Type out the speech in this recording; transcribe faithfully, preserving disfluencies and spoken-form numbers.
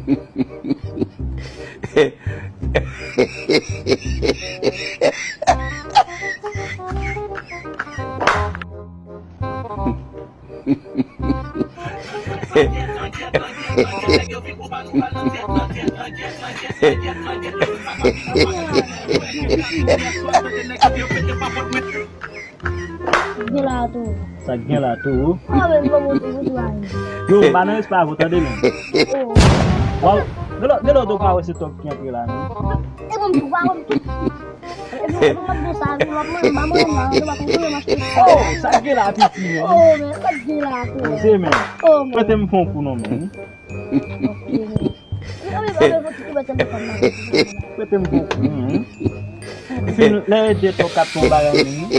Gen la tou. Sa k gen la tou? Ah, men bon, bon, bon, bon, bon. Yo, m pa nan respè avè w, tande, men. Oh. Waw, de lòt, de lòt ou pa wè se tòg ki antre la, non? E bon, m tou, pa wè m tou. E bon, e bon, m ap bon sa, m ap manje, m ap manje, m ap manje, m ap manje. Oh, sa k gen la, piti, men? Oh, men, sa k gen la tou? Se, men. Oh, men. Prete m fè yon kou, non, men. Prete m bon kou, hmm. Epi lè yo di to kap ton bagay, hmm.